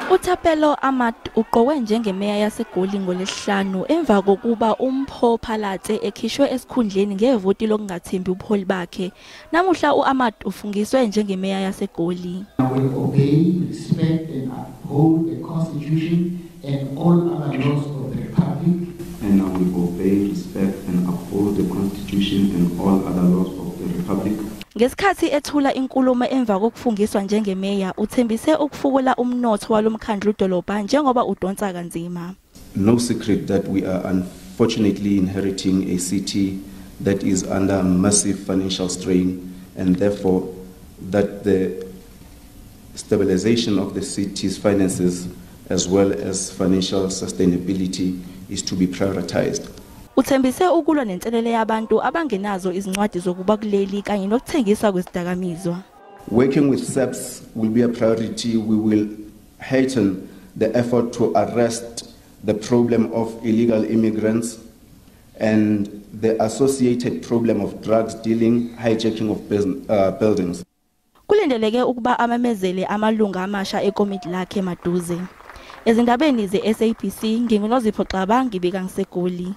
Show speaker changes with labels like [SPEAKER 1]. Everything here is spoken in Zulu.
[SPEAKER 1] UThapelo Amad uqokwe njengemeya yaseGoli ngoLwesihlanu emva kokuba uMpho Phalatse ekhishwe esikhundleni ngevoti lokungathembi ubuholi bakhe. Namuhla u-Amad ufungiswe njengemeya yaseGoli.
[SPEAKER 2] I will obey, respect and uphold the Constitution and all other laws of the Republic.
[SPEAKER 3] And I will obey, respect and uphold the Constitution and all other laws of the Republic.
[SPEAKER 1] Ngesikhathi ethula inkulumo emva kokufungiswa njengemeya, uthembise ukufukula umnotho walomkhandlu dolobha njengoba udonsa kanzima.
[SPEAKER 3] No secret that we are unfortunately inheriting a city that is under massive financial strain, and therefore that the stabilization of the city's finances as well as financial sustainability is to be prioritized.
[SPEAKER 1] Uthembise ukulwa nenselele yabantu abangenazo izincwadi zokuba kuleli kanye nokuthengiswa kwezidakamizwa.
[SPEAKER 3] Working with SAPS will be a priority. We will heighten the effort to arrest the problem of illegal immigrants and the associated problem of drugs dealing, hijacking of buildings.
[SPEAKER 1] Kulindeleke ukuba amemezele amalunga amasha ekomiti lakhe maduze. Ezindabeni ze-SABC nginguNozipho Xaba, ngibika ngiseGoli.